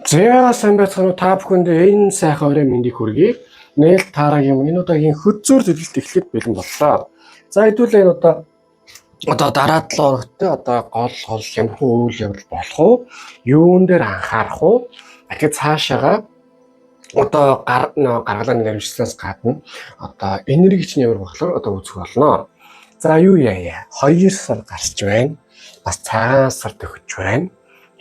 За, сайн байцгаана уу, та бүхэнд энэ сайхан оройн мэндийг хүргэе. Нээлт таарагийн энэ удаагийн хөдөлгөөр зөвлөлт эхлэхэд бэлэн боллоо. За, хэдүүлээ энэ удаа одоо дараа 7 хоногт одоо гол гол ямар хүү үйл явдал болох уу? Юун дээр анхаарах уу? Тэгэхээр цаашаага одоо гар гаргалааны наримчлалаас гадна одоо энергич нь ямар болохоор одоо үзэх болно. За, юу яая? 2 сар гарч байна. Бас цагаан сар төгсөж байна.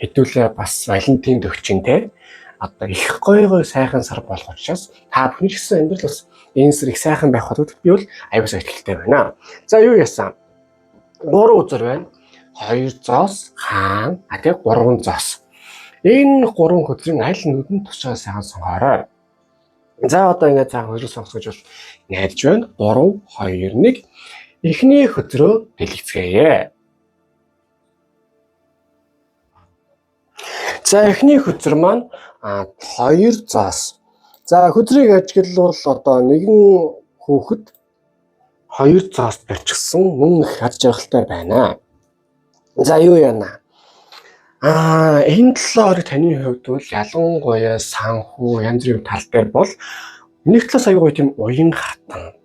Хэдүүлээ бас Валентин төгчин те. Одоо их гоё гоё сайхан сар болох учраас та бүхний ч гэсэн амьдрал бас энэ сар их сайхан байх болов би бол аюулсаа итгэлтэй байна. За, юу яасан? 3 үзэр байна. 2 зоос, хаан, а тэгээ 3 зоос. Энэ 3 хөдрийн аль нүдэнд тусгай сайхан сонгоорой. За, одоо ингээд цаан хөдрөө сонгох гэж бол найдаж байна. 3 2 1. Эхний хөдрөө дэлгэцгээе. За, эхний хөзөр маань 2 зоос. За, хөзрийг ажиглавал одоо нэгэн хүүхэд 2 зоос барьчихсан мөн их аз жаргалтай байна. За, юу яана? Энэ 7 хоног таны хувьд бол ялангуяа санхүү янз бүрийн тал дээр бол нэг талаас аюу гоё тийм уян хатан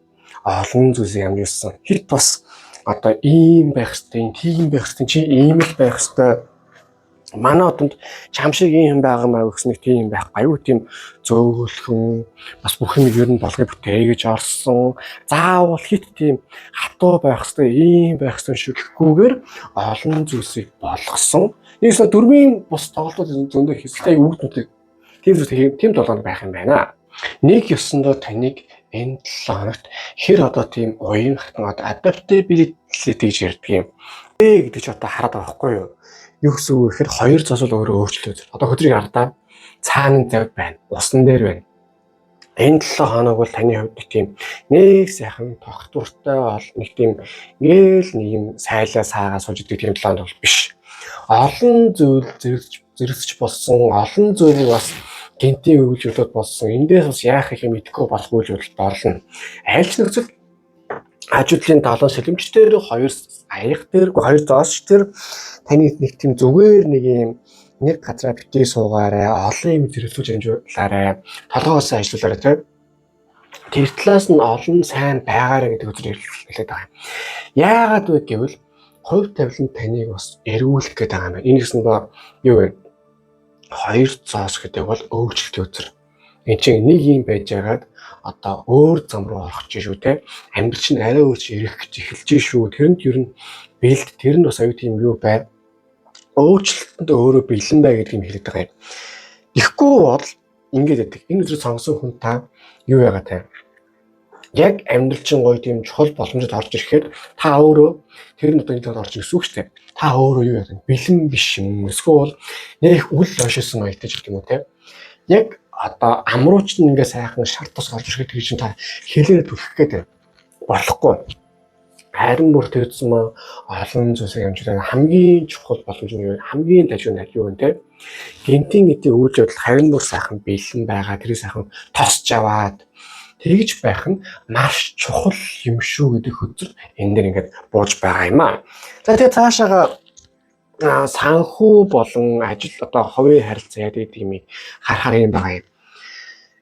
олон зүйлсийг амжилсан. Хэд бас одоо ийм байх хэвээр, тийм байх хэвээр, чи ийм л байх хэвээр, манай одонд чам шиг ийм юм байгаа маа гэсэн нэг тийм байх аюу тийм зөөлхөн бас бүх юм ер нь болгоё бүтээе гэж орсон. Заавал хит тийм хатуу байх хэвээр, ийм байх хэвээр шиг гэхгүйгээр олон зүйлсийг болгосон. Нэгсээ дөрмийн бус тоглолтууд зөндөө хийсэлтэй үүднүүдийг тийм зүйл тийм толгойд байх юм байна. Нэг ёсондоо таныг энэ 7 хоногт хэр одоо тийм уян хатан одоо adaptability гэж ярьдаг юм. Бэ гэдэг чи одоо хараад байгаа байхгүй юу? Юу гэсэн үг гэхээр хоёр зос бол өөрөө өөрчлөлт. Одоо хөдрийг хардаа цаана завь байна. Усан дээр байна. Энэ 7 хоног бол таны хувьд нэг тийм нэг сайхан тогтвортой бол нэг тийм ингээл нэг юм сайлаа саагаа сууж идэг тийм 7 хоног бол биш. Олон зүйл зэрэгцэж болсон, олон зүйлийг бас гинтийн үйл явдлууд болсон. Эндээс бас яах юм мэдэхгүй болох үйл явдал болно. Аль ч нөхцөл ажуудлын долоон сэлэмч дээр хоёр аяг дээр хоёр зоос дээр таны нэг тийм зүгээр нэг юм нэг газараа битгий суугаарай, олон юм зэрэгцүүлж амжуулаарай, толгоосоо ажиллуулаарай тийм. Тэр талаас нь олон сайн байгаарай гэдэг үзэл хэлээд байгаа юм. Яагаад вэ гэвэл хувь тавилан таныг бас эргүүлэх гээд байгаа юм байна. Энэ гэсэн ба юу вэ? Хоёр зоос гэдэг бол өөрчлөлтийн үзэр. Энд чинь нэг юм байж байгаад одоо өөр зам руу орох гэж шүү те. Амьдрал чинь арай өөр чи ирэх гэж эхэлж шүү. Тэрэнд ер нь бэлд, тэр нь бас аюу тийм юу бай. Өөрчлөлтөнд өөрөө бэлэн бай гэдэг юм хэлээд байгаа юм. Тэгэхгүй бол ингэж яддаг. Энэ өдрөө сонгосон хүн та юу яагаа те. Яг амьдрал чинь гоё тийм чухал боломжид орж ирэхэд та өөрөө тэр нь одоо энэ талаар орж ирсэн үг шүү дээ. Та өөрөө юу яадаг? Бэлэн биш юм. Эсвэл нэх үл ойшилсан маягтай ч гэдэг юм уу те. Яг одоо амрууч нь ингээ сайхан шар тус орж ирэхэд тэр чинь та хэлээр түлхэх гээд болохгүй. Харин бүр тэр зам олон зүйлсийг амжуулаад хамгийн чухал боломж нь юу? Хамгийн дажгүй нь юу вэ те? Гинтийн гэтийн үйл явдал харин бүр сайхан бэлэн байгаа. Тэр сайхан тосч аваад тэгж байх нь маш чухал юм шүү гэдэг хөзөр энэ дэр ингээд бууж байгаа юм аа. За, тэгээ цаашаага санхүү болон ажил одоо хувийн харилцаа яадаг гэдэг юмыг харахаар юм байгаа юм.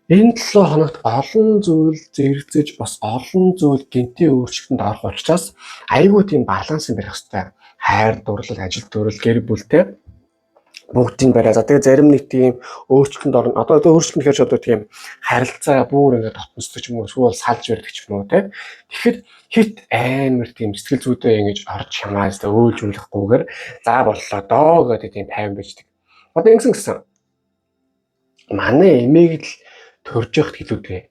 Энэ 7 хоногт олон зүйл зэрэгцэж бас олон зүйл гинтийн өөрчлөлтөнд орох учраас айгүй тийм баланс барих хэрэгтэй. Хайр дурлал, ажил төрөл, гэр бүлтэй бүгдийг бариа. За, тэгээ зарим нэг тийм өөрчлөлтөнд орно. Одоо өөрчлөлт гэхээр ч одоо тийм харилцаа бүр ингээд дотносдог ч юм уу, эсвэл салж барьдаг ч юм уу те. Тэгэхэд хит амар тийм сэтгэл зүйдээ ингэж орж хямаас тэ өөлж үлэхгүйгээр за боллоо доо гэдэг тийм тайван байждаг. Одоо ингэсэн гэсэн. Манай эмээг л төрж явахт хэлүүдээ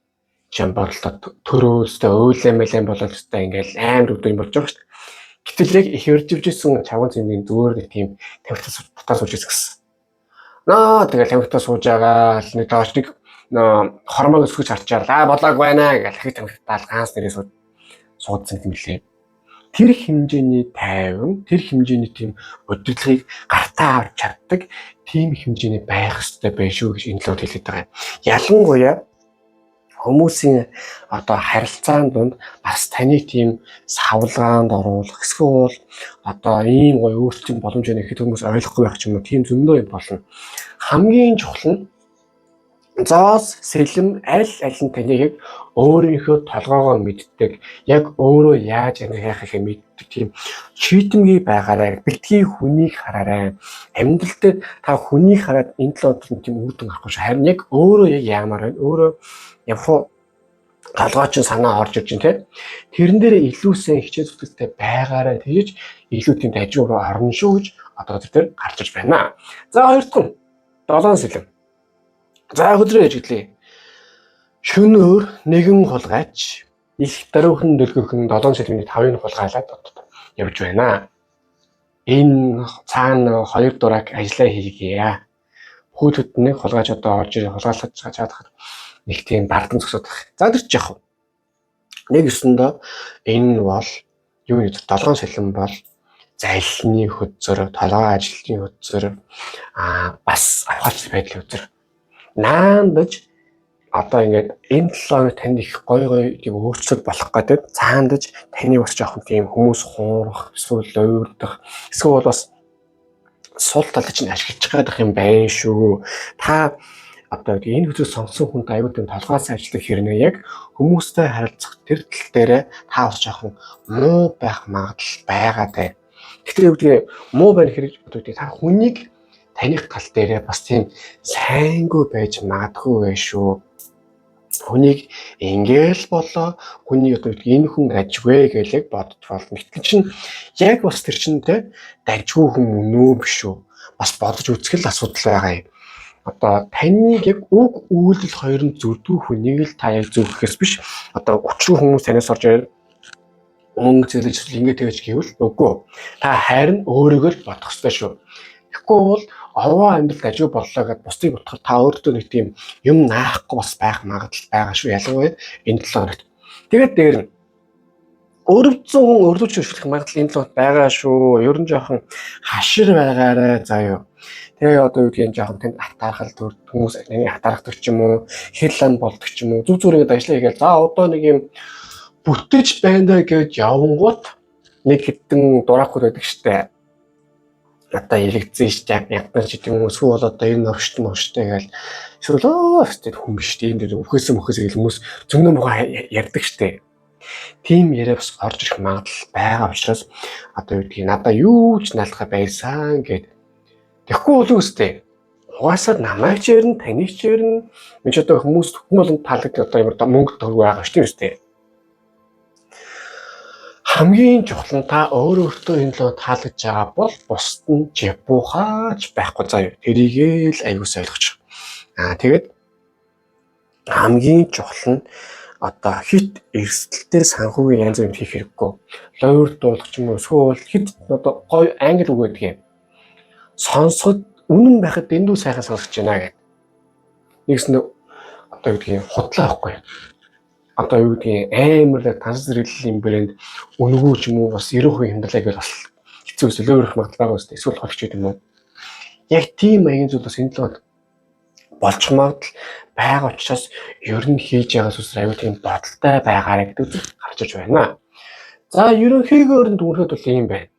чам бодлоо төрөөлстэй өөлэмэлэн болоод өстэй ингээл амар өдөр юм болж байгаа шүү дээ. Гэтэл яг их өрживжсэн чавган цэмгийн зүгээр нэг тийм тамхитаа татаар сууж ирсэн гэсэн. Наа тэгэл тамхитаа сууж байгаа л нэг доош нэг хормог өсгөж харчаал аа болоог байна гэл дахид тамхитаал ганц нэрээ суудсан юм лээ. Тэр хэмжээний тайван, тэр хэмжээний тийм удирдлагыг гартаа авч чаддаг тийм хэмжээний байх ёстой байх шүү гэж энэ лууд хэлээд байгаа юм. Ялангуяа Хүмүүсийн одоо харилцаан дунд бас таны тийм савлгаанд оруулах эсвэл одоо ийм гоё өөрчлөлтийн боломж байна гэхэд хүмүүс ойлгохгүй байх ч юм уу, тийм зөндөө юм болно. Хамгийн чухал нь зоос, сэлэм аль аль нь таныг яг өөрийнхөө толгоогоо мэддэг, яг өөрөө яаж амьдрахыг мэддэг тийм шийдэмгий байгаарай. Битгий хүнийг хараарай. Амьдрал дээр та хүнийг хараад энэ 7 хоногт тийм үр дүн гарахгүй шүү. Харин яг өөрөө яг яамаар байна, өөрөө ямар толгой чинь санаа орж ирж байна те. Тэрэн дээр илүү сайн хичээл зүтгэлтэй байгаарай. Тэгэж илүү тийм дажгүй руу орно шүү гэж одоо тэр дээр гарч иж байна. За хоёр дахь нь долоон сэлэм. За хөдрөө ажиглая. Шөнөөр нэгэн хулгайч их даруйхан дөлгөхөн долоон сэлмийн тавыг хулгайлаад явж байна. Энэ цаана хоёр дурак ажиллаа хийгээе. Хүүхдүүд нэг хулгайч одоо орж ирээ хулгайлах чадах нэг тийм бардан зогсоод байх. За тэр чи яах вэ? Нэг өсөндөө энэ бол юу нэг долоон сэлэм бол залхины хөзөр, толгой ажилтны хөзөр, бас авхаач байдлын хөзөр. Наандаж одоо ингээд энэ 7 хоног танд их гоё гоё тийм өөрчлөлт болох гэдэг. Цаандаж таны бас жоохон тийм хүмүүс хуурах, эсвэл уурдах, эсвэл бас сул талыг чинь ашиглаж байгаа юм байна шүү. Та одоо энэ хөзрийг сонгосон хүнд аюул тийм толгоос ажиллах хэрнээ яг хүмүүстэй харилцах тэр тал дээрээ та бас жоохон муу байх магадлал байгаа даа. Тэгэхээр юу гэдгийг муу байх хэрэг одоо та хүнийг таних тал дээрээ бас тийм сайнгүй байж магадгүй байх шүү. Хүнийг ингээл болоо, хүний одоо энэ хүн ажгүй гэлэг бодож болно. Гэтэл чинь яг бас тэр чинь те дажгүй хүн мөн үү биш үү? Бас бодож үзэх л асуудал байгаа юм. Одоо таныг яг үг үйлдэл хоёр нь зүрдүү хүнийг л та яг зөвхөхөөс биш. Одоо өчрүү хүмүүс танаас орж ирээд мөнгө зээлж ингэ тэгэж гэвэл үгүй. Та харин өөрийгөө л бодох ёстой шүү. Тэгэхгүй бол овоо амьдралд ажиг боллоо гэдээ бусдыг бодоход та өөртөө нэг тийм юм наахгүй бас байх магадлал байгаа шүү. Ялангуяа энэ 7 хоногт. Тэгээд дээр нь өрөвдсөн хүн өрлөж өшөглөх магадлал энэ 7 хоногт байгаа шүү. Ер нь жоохон хашир байгаарай заа юу. Тэгээ одоо юу гэдгийг жоохон танд атаархал төр хүмүүс таны атаархдаг ч юм уу, хэл ан болдог ч юм уу. Зүг зүгээр ингээд ажиллаа хийгээл. За одоо нэг юм бүтэж байна даа гэж явангууд нэг хэдэн дураахуд байдаг штэ. Одоо эргэцэн ш ягдан ч гэдэг юм уу, эсвэл одоо энэ новшт мовштой гээл эсвэл оо хүн биш тийм дээр үхээсэн мөхөөс гэл хүмүүс зөмнө мухаа ярьдаг штэ. Тийм яриа бас орж ирэх магадлал байгаа учраас одоо юу гэдгийг надаа юу ч наалдахаа байсан гэд. Тэгэхгүй бол үстэй. Угаасаа намайг ч ярина, таныг ч ярина. Энд ч одоо хүмүүс хүн болгонд таалагддаг одоо ямар мөнгө төгрөг байгаа шүү дээ. Хамгийн чухал нь та өөрөө өөртөө энэ лөө таалагдж байгаа бол бусд нь жипухаач байхгүй заа юу. Тэрийгээ л аягүй ойлгочих. Тэгээд хамгийн чухал нь одоо хит эрсдэлтэй санхүүгийн янз бүрийн хийх хэрэггүй. Лойр дуулах ч юм уу эсвэл хит одоо гоё англи үг гэдэг юм. Сонсоход үнэн байхад дэндүү сайхан сонсож байна гэдэг. Нэгсэн одоо юу гэдгийг худлаа байхгүй. Одоо юу гэдгийг амар л тансаг зэрэглэлийн брэнд үнэгүй ч юм уу бас 90% хямдралаа гэж бас хэцүү өсөл өөрөх магадлал байгаа үстэй. Эсвэл холч гэдэг юм уу. Яг тийм маягийн зүйл бас энэ л болчих магадлал байгаа учраас ер нь хийж байгаа зүйлс аюул тийм бодолтой байгаарай гэдэг зүйл гарч ирж байна. За ерөнхийгөөр нь дүнхэд бол ийм байна.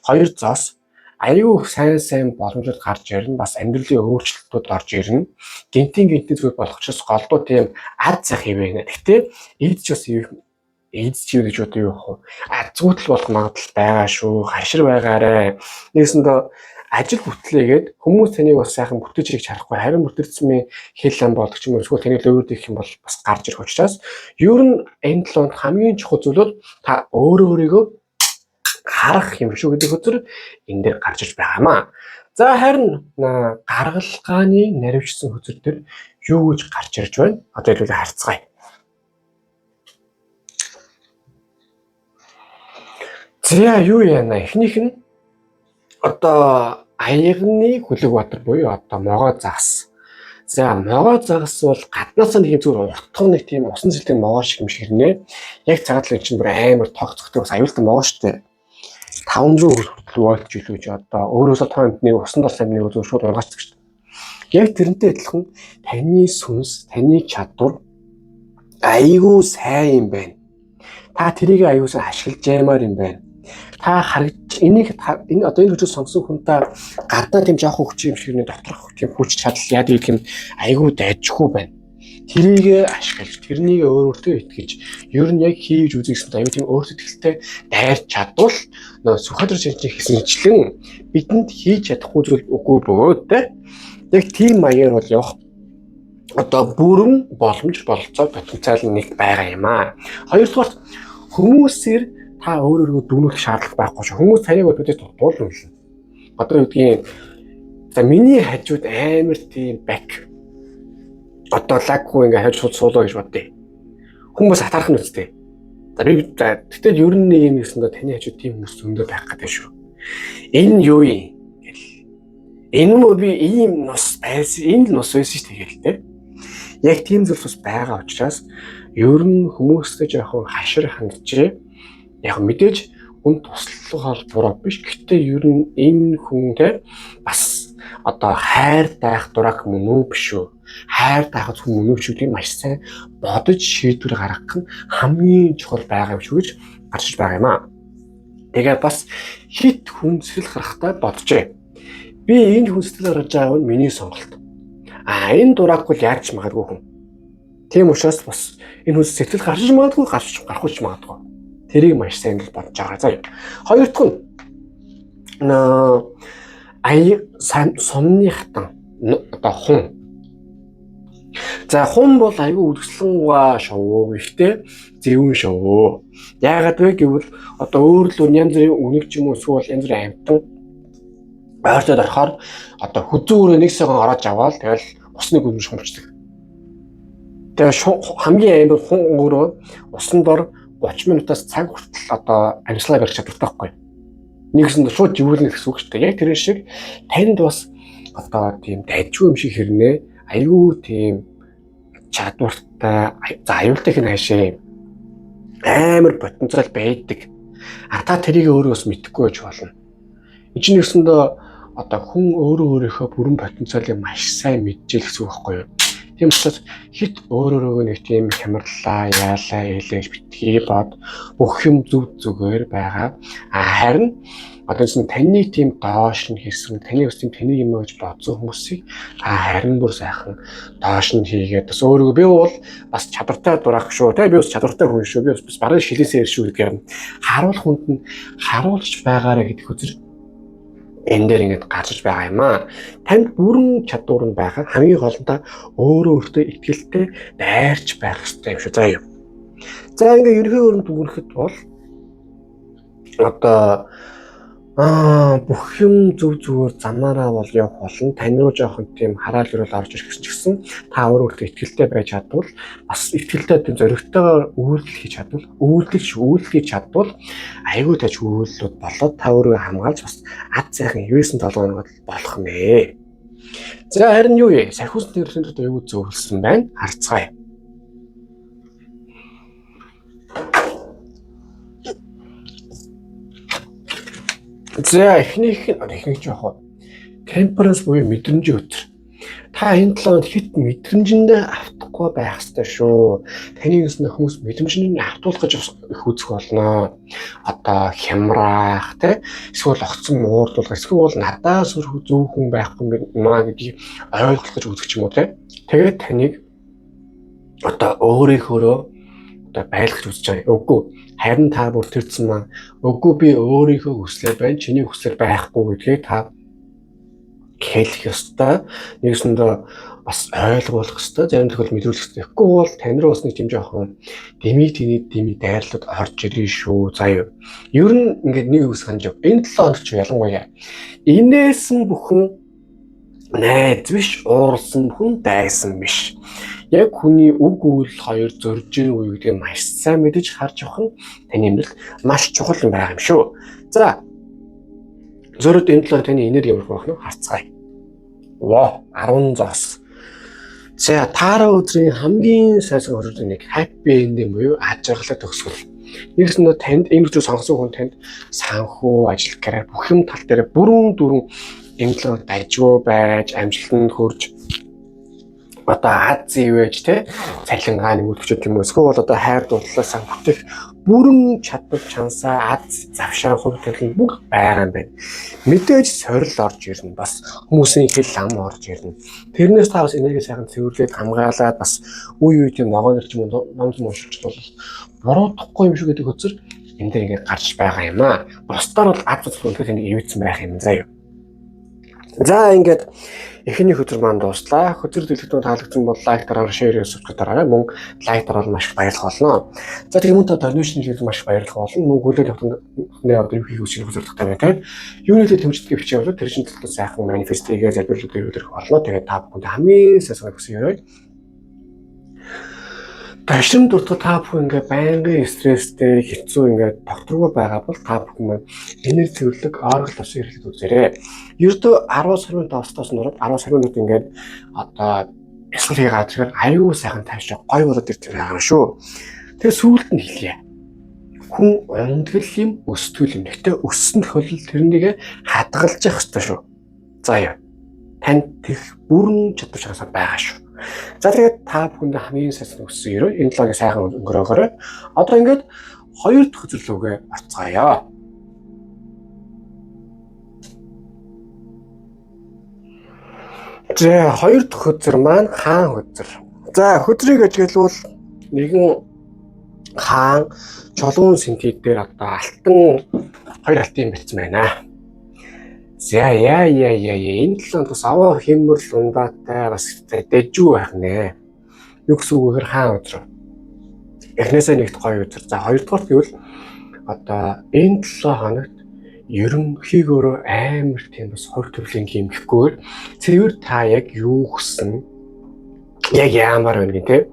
Хоёр зоос аюу сайн сайн боломжууд гарч ирнэ. Бас амьдралын өөрчлөлтүүд орж ирнэ. Гинтийн гинтийн зүйл болох учраас голдуу тийм ад зах хэвээ. Гэхдээ эд ч бас эд ч юу гэж одоо юу вэ? Азгүйтэл болох магадлал байгаа шүү. Хашир байгаарэ. Нэгсэндээ ажил бүтлээгээд хүмүүс таныг бас сайхан бүтээж ирэх чадахгүй. Харин бүтэрцмийн хэл ам болдог ч юм уу эсвэл таныг лөөрд их юм бол бас гарч ирэх учраас ер нь энэ 7 хоногт хамгийн чухал зүйл бол та өөрөө өөрийгөө харах юм шүү гэдэг хөзөр энэ дээр гарч ирж байгаамаа. За харин гаргалгааны наривчсан хөзөр дээр юу гэж гарч ирж байна? Одоо хэлбэл харцгаая. За юу яана? Эхнийх нь одоо аягны хөлөг баатар буюу одоо могоо загас. За могоо загас бол гаднаас нэг юм зүгээр уртхан нэг тийм усан зэлтэй могоо шиг юм шиг хэрнээ. Яг цагаат л чинь бүр амар тогтцохтой бас аюултай могоо штэ. 500 хүртэл вольт ч илүү ч одоо өөрөөсөө тоо амтны усан дор амтны үзүү шууд ургаачдаг шүү дээ. Яг тэрнтэй адилхан таны сүнс, таны чадвар Айгүй сайн юм байна. Та тэрийг айгүй сайн ашиглаж яамаар юм байна. Та харагч энийг энэ одоо энэ хүчийг сонгосон хүнтэй гадаа тийм жоох хүч юм шиг нэг доторх тийм хүч чадал яадаг гэх юм айгүй дайжгүй байна. Тэрийг ашиглаж, тэрнийг өөр өөртөө итгэж, ер нь яг хийж үзье гэсэн аюу тийм өөртөө итгэлтэй дайрч чадвал нөө Сүхбаатар шинжийн хийсэнчлэн бидэнд хийж чадахгүй зүйл үгүй бөгөөд те. Яг тийм маягаар бол явах одоо бүрэн боломж, бололцоо, потенциал нэг байгаа юм аа. Хоёрдугаар, хүмүүсээр та өөр өөргөө дүгнэх шаардлага байхгүй шүү. Хүмүүс таныг өдөөс дутуулна юм. Одоо юу гэдгийг, за миний хажууд амар тийм бак одоо лаггүй ингээ хажууд шууд суулаа гэж бодъё. Хүмүүс атаарх нь үстэй. За би за тэгтэл ер нь нэг юм гэсэн доо таны хажууд тийм хүмүүс зөндөө байх гэдэг шүү. Энэ юу юм? Гэл. Энэ мө би ийм нус байсан, энэ л нус байсан шүү дээ те. Яг тийм зүйл бас байгаа учраас ер нь хүмүүстэй жоохон хашир ханджээ. Яг мэдээж хүн туслах бол буруу биш. Гэхдээ ер нь энэ хүн те бас одоо хайр дайх дурак мөн үү биш үү? Хайр дайх хүн мөн үү биш үү гэдгийг маш сайн бодож шийдвэр гаргах нь хамгийн чухал байгаа юм шиг гэж гарч байгаа юм аа. Тэгээ бас хит хүн сэтгэл гарахтаа боджээ. Би энэ хүн сэтгэл гаргаж байгаа нь миний сонголт. А энэ дурак бол яаж ч магадгүй хүн. Тийм учраас бас энэ хүн сэтгэл гарч магадгүй, гарч гарахгүй ч магадгүй. Тэрийг маш сайн л бодож байгаа. За. Хоёр дахь нь ая сумны хатан одоо хун. За хун бол аюу үлгэслэнгаа шувуу, гэхдээ зөвүүн шувуу. Яагаад вэ гэвэл одоо өөр л янз бүрийн үнэг ч юм уу эсвэл янз бүрийн амьтан ойртоод орохоор одоо хүзүүрээ нэг сайхан ороож аваад тэгэл усны гүн шумчдаг. Тэгээ хамгийн амар хүн өөрөө усан дор 30 минутаас цаг хүртэл одоо амьсгалаа барих чадвартай байхгүй. Нэгсэн шууд живүүлнэ гэсэн үг шүү дээ. Яг тэр шиг танд бас одоо тийм дайжгүй юм шиг хэрнээ айгүй тийм чадвартай, за аюултай хин хаашаа амар потенциал байдаг. А та тэрийг өөрөө бас мэдэхгүй байж болно. Энд чинь нэгсэндээ одоо хүн өөрөө өөрийнхөө бүрэн потенциалыг маш сайн мэдчихэл гэсэн үг байхгүй юу? Тийм учраас хит өөр өөрөөгөө нэг тийм хямарлаа, яалаа, ээлээ гэж битгий бод, бүх юм зүв зүгээр байгаа. А харин одоо энэ таны тийм доош нь хийсэн, таны бас тийм тэнийг юм гэж бодсон хүмүүсийг та харин бүр сайхан доош нь хийгээд бас өөрийгөө би бол бас чадвартай дурах шүү, тэ би бас чадвартай хүн шүү, би бас бараг шилээсээ шүү гэдгээр харуулах хүнд нь харуулж байгаарэ гэдэг үзэр энэ дээр ингэж гарч байгаа юм аа. Танд бүрэн чадвар нь байгаа. Хамгийн гол нь та өөрөө өөртөө итгэлтэй дайрч байх хэрэгтэй юм шүү. За юу. За ингээ ерөнхий өрөнд дүгнэхэд бол одоо бүх юм зөв зүгээр замаараа бол явах болно. Тань руу жоохон тийм хараал өрөөл орж ирэх гэсэн ч гэсэн та өөрөө өөртөө итгэлтэй байж чадвал, бас итгэлтэй тийм зоригтойгоор үйлдэл хийж чадвал, үйлдэл хийж чадвал айгүй таж үйлдэлүүд болоод та өөрийгөө хамгаалж бас ад сайхан 9 7 хоногод болох нэ. За харин юу вэ? Сахиус нэрлийн дотор айгүй зөвлөсөн байна. Харцгаая. За эхнийх нь эхнийх жоох уу. Temperance буюу мэдрэмжийн өтөр. Та энэ 7 хоногт хит мэдрэмжэндээ автахгүй байх ёстой шүү. Таны юусэн хүмүүс мэдрэмжэнд нь автуулах гэж их үзэх болно. Одоо хямраах, тэ эсвэл огцон муурлуулах, эсвэл надаас өөр зөв хүн байхгүй юм аа гэдгийг ойлгох гэж үзэх юм уу тэ. Тэгээд таныг одоо өөрийнхөөрөө одоо байлгах үзэж байгаа. Үгүй. Харин та бүр тэрцэн маа. Үгүй би өөрийнхөө хүслээр байна. Чиний хүслээр байхгүй гэдгийг та хэлэх ёстой. Нэгсэндээ бас ойлгуулах ёстой. Зарим тохиолдолд мэдрүүлэх ёстой. Тэгэхгүй бол тань руу бас нэг тийм жоохон дэмий тэний дэмий дайрлууд орж ирнэ шүү. За юу. Ер нь ингээд нэг үс ханж. Энэ 7 хоног ч ялангуяа инээсэн бүхэн найз биш, ууралсан хүн дайсан биш. Яг хүний үг үйл хоёр зөрж ийн үе гэдгийг маш сайн мэдэж харж явах нь таны амьдралд маш чухал юм байгаа юм шүү. За зөрөд энэ 7 таны энерги ямар байх нь харцгаая. Во 10 зоос. За таараа өдрийн хамгийн сайн хөрөлд нэг happy ending буюу аз жаргалтай төгсгөл. Нэгсэндээ танд энэ өдрийг сонгосон хүн танд санхүү, ажил, карьер бүх юм тал дээр бүрэн дүүрэн энэ 7 дажгүй байж амжилтанд хүрч Одоо аз ивэж те цалингаа нэмэгдэж юм уу? Эсвэл одоо хайр дурлалаа бүтэх бүрэн чадвар чансаа аз завшаан хувь тавилан бүгд байгаа юм байна. Мэдээж сорил орж ирнэ. Бас хүмүүсийн хэл ам орж ирнэ. Тэрнээс та бас энерги сайхан цэвэрлээд хамгаалаад бас үе үеийн ногоон нэр ч юм уу ном зам уншиж бол буруудахгүй юм шиг гэдэг хөзөр энэ дээр ингээд гарч байгаа юм аа. Бусдаар бол аз үзэх үнэхээр энийг ивэцсэн байх юм заа юу. За ингээд эхний хөзөр маань дууслаа. Хөзөр дэлгэцэн таалагдсан бол like дараарай, share, subscribe дараарай. Мөн like дарвал маш их баярлах болно. За тэгээ мөн та donation хийх маш их баярлах болно. Мөн хүлээл авахны одоо юу хийх хүсэх зорилготой байна тийм. Юуны төлөө тэмцдэг бичээ бол тэр чинь төлөө сайхан манифест хийгээ залбирлууд ирүүлэх болно. Тэгээд та бүхэнд хамгийн сайн санаа хүсэн юм. Дашин дурдах та бүхэн ингээ байнгын стресстэй хэцүү ингээ тогтворгүй байгаа бол та бүхэн маань энерги цэвэрлэг оргол ус хэрэглээд үзээрэй. Ердөө 10 сарын достоос нураад 10 сарын үед ингээд одоо бясалгал хийгээд тэгэхээр аюу сайхан таашаа гой болоод ирж байгаа юм шүү. Тэгээ сүүлд нь хэлье. Хүн ундгал юм өсгөл юм. Гэхдээ өссөн тохиолдолд тэрнийг хадгалж явах ёстой шүү. За яа. Танд тех бүрэн чадвар чагсаа байгаа шүү. За тэгээд та бүхэнд хамгийн сайн хүссэн ерөө энэ логийн сайхан өнгөрөөгөөрэй. Одоо ингээд хоёр дахь хөзөрлөгөө орцгоё. За хоёр дахь хөзөр маань хаан хөзөр. За хөзрийг ажиглавал нэгэн хаан чулуун сэнтий дээр одоо алтан хоёр алтын бэлдсэн байна. За яа яа яа энэ талаанд бас аваа хэмрэл ундаатай бас дэжүү байх нэ. Юу гэсэн үг гэхээр хаан өдрөө. Эхнээсээ нэгт гоё өдөр. За хоёрдугаар гэвэл одоо энэ 7 хоногт ерөнхийгөөрөө амар тийм бас хувь төрлийн юм гэхгүйгээр цэвэр та яг юу хүссэн яг яамаар байна гин те.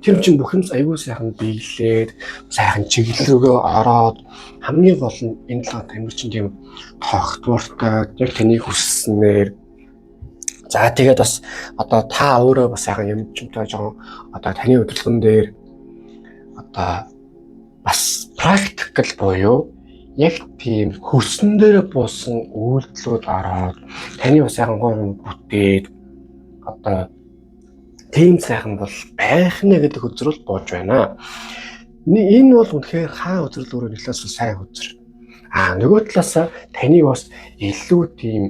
Тэр чинь бүх юм аюул сайхан биелээд сайхан чиглэл рүүгээ ороод хамгийн гол нь энэ 7 тамир чинь тийм тогтвортой яг таны хүсснээр. За тэгээд бас одоо та өөрөө бас сайхан юм чимтэй жоохон одоо таны удирдлагын дээр одоо бас практикал буюу яг тийм хөрсөн дээр буусан үйлдэлүүд ороод таны бас сайхан гоё юм бүтээд одоо тийм сайхан бол байх нэ гэдэг хөзрөл бууж байна. Энэ бол үнэхээр хаан хөзрөл өөрөө нэлээс сайн хөзөр. Аа нөгөө талаасаа таны бас илүү тийм